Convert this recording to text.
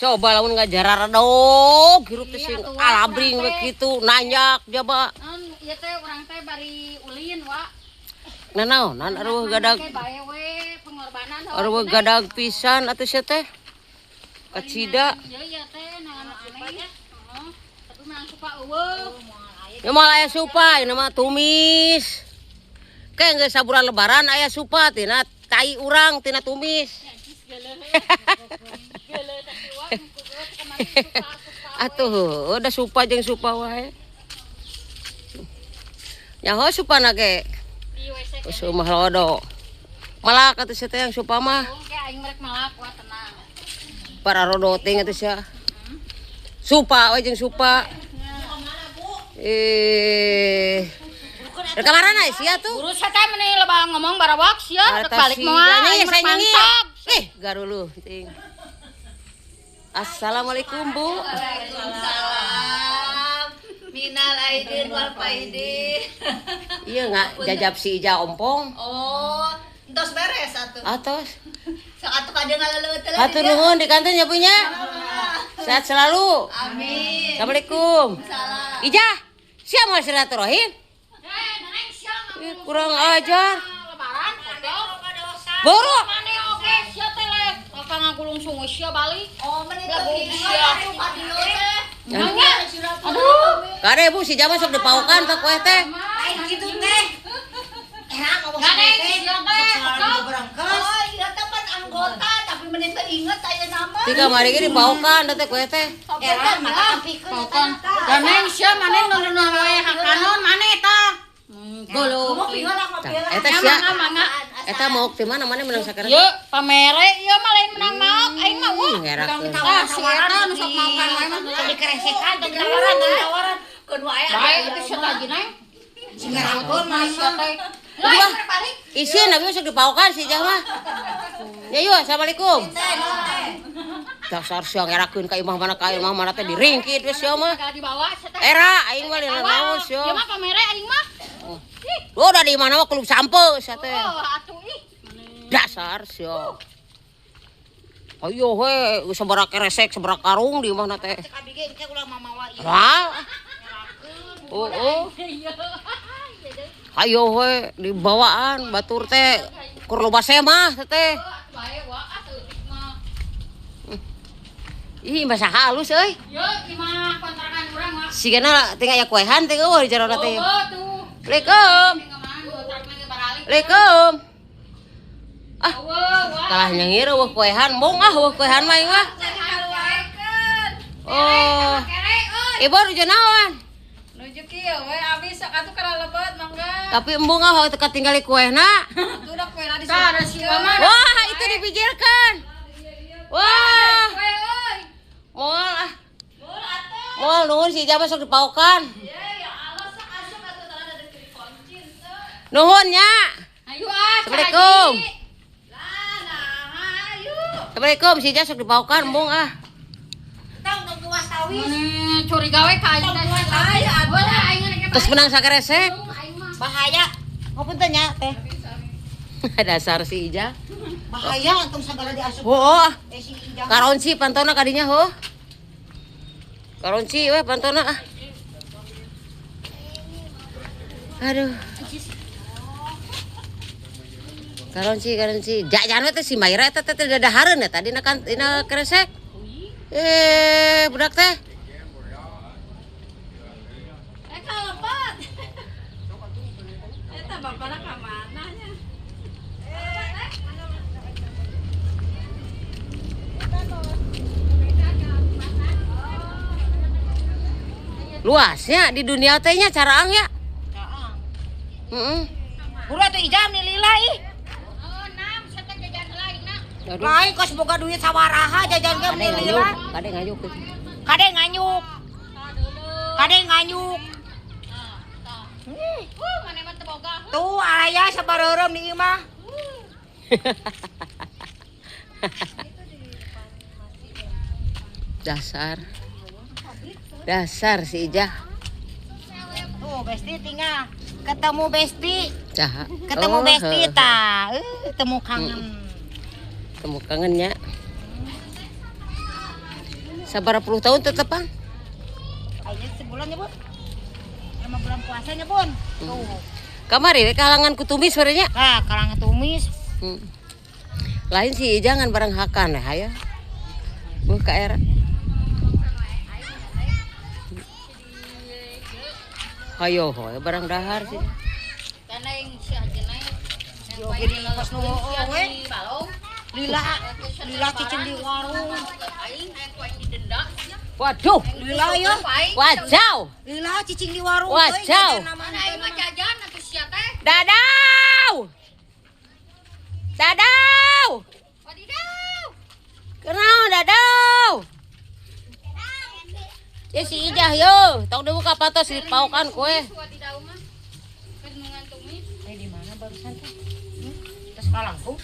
Coba lamun ngajararedog hirup teh sing alabring we kitu nanyak jaba. Ieu teh urang teh bari ulin, Wak. Nanaonan aruh gadag. Bae we pengorbanan. Aruh gadag pisan atuh sia teh. Kacida. Ieu ieu teh naon aneh. Heeh. Tapi menang supa eueuh. Ya moal aya supa, ieu mah tumis. Ke geus sabulan lebaran aya supa tina tai urang tina tumis. Atuh, udah supa jeung supa wae. Nyaho supana ge. Geus mah lodo. Malak atuh sia teh yang supa mah. Oke, aing merek malak wah tenang. Para rodo ting atuh sia. Supa we jeung supa. Eh. Rek kamarana sia tuh? Guru sia teh meuni loba ngomong barawak sia, rek balik moal. Aing mantap. Ih, garuluh ting. Assalamualaikum, Bu. Waalaikumsalam. Minal aidin wal faidin. Iya nggak jajab si Ija ompong. Oh, entos beres atuh. Atos. Sok atuh kade ngaleuleut teh. Hatur nuhun di kantor nya punya. Sehat selalu. Amin. Assalamualaikum. Salam. Ija, sia mau silaturahim? Kurang ajar. Lebaran goblok. Boro. Mane oge sia teh leh. Kakak ngagulung sungai sia balik. Oh, meni teu sia atuh ka dieu teh. Aduh. Kade Bu si Jama sok dipaukan teh kue teh. Lain kitu teh. Era ngomong Gade sia teh. Oh, iya teh pan anggota tapi meni teu inget aya nama. Tiga mari ge dipaukan teh kue teh. Era mata pikeun. Paukan. Ganeng sia mane nu wae hakanon mane tah. Golo. Eta sia. Eta maok di mana mana menang sakara. Ye, pamere ieu mah lain menang maok aing mah wah. Ngerakeun. Tah si eta nu sok maokan wae mah. Dikeresekan tong tawaran tong tawaran. Keun wae. Bae atuh sia teh neng. Sing ngerakeun mah sia teh. Lah, balik. Isin abi sok dipaukan si Ijah mah. Ya yuk, assalamualaikum. Dasar sia ngerakeun ka imah mana ka imah mana teh diringkit we sia mah. Era aing mah lina naon sia. Ieu mah pamere aing mah. Oh, udah di mana mah klub sampe sia teh. Oh, atuh ih. Dasar sia. Ayo we, geus sabaraha keresek, sabaraha karung di imahna teh. Cek abi ge engke ulah mamawa ieu. Wah. Oh, oh. Ayo we dibawaan batur teh keur loba semah teh. Ih, masa halus euy. Ye, imah kontrakan urang mah. Sigana teh aya kuehan teh eueuh di jarona teh. Oh, tuh. Assalamualaikum. Assalamualaikum. Ah, kalah nyengir eueuh kuehan, mong ah eueuh kuehan mah ieu mah. Oh. Ibu nuju naon? Nuju kieu we abi sok atuh kana lebet mangga. Tapi embung ah teu katinggali kuehna. Atuh da kuehna di sana. Wah, itu dipijirkan. Wah. Moal ah. Moal nuhun si Ijah sok dipaukan. Nuhun nya. Ayo ah. Assalamualaikum. Assalamualaikum si Ijah sok dipaukan embung ah. Curiga we ka aing teh. Terus menang sakeresek. Bahaya. Ngapunten nya teh. Dasar si Ijah. Bahaya antum sagala diasup. Heuh. Si Ijah. Karonci pantona kadinya heuh. Karonci we pantona ah. Aduh. Karonci karonci. Jajan we teh si Mayra eta teh dadahareun eta dina kan dina kresek. Eh, budak teh. Eh, kalepat. Eta bapana ka mana nya? Luasnya di dunia teh nya caraang ya. Caraang. Heeh. Buru atuh Ijam nih lila ih. Oh, nam sia teh jajan heula aingna. Lain kos boga duit sawaraha jajan ge meni lila. Kade ngayuk. Kade nganyuk. Kade nganyuk. Mane mah teu boga. Tuh araya sabareureum di imah. Dasar. Dasar si Ijah. Tuh Besti tinggal ketemu Besti. Saha? Ketemu Oh, Besti heuh. tah. Temu kangen. Temu kangennya. Sabaraha puluh tahun tetep Bang? Ayeuna sebulan ya, Bun. Lima bulan puasanya, Bun. Tuh. Kamari we kalangan ku tumis sebenarnya. Nah, kalangan tumis. Lain sih jangan barang hakan ya aya. Bu ka era. Hayo hoy barang dahar sih. Lila, lila cicing di warung. Waduh. Lila ya. Wajau. Lila cicing di warung. Wajau. Dadau. Dadau. Kenal dadau. Ya si Ijah yo, tong dibuka patos dipaukan kue. Di mana barusan tuh? Terus kalangkung.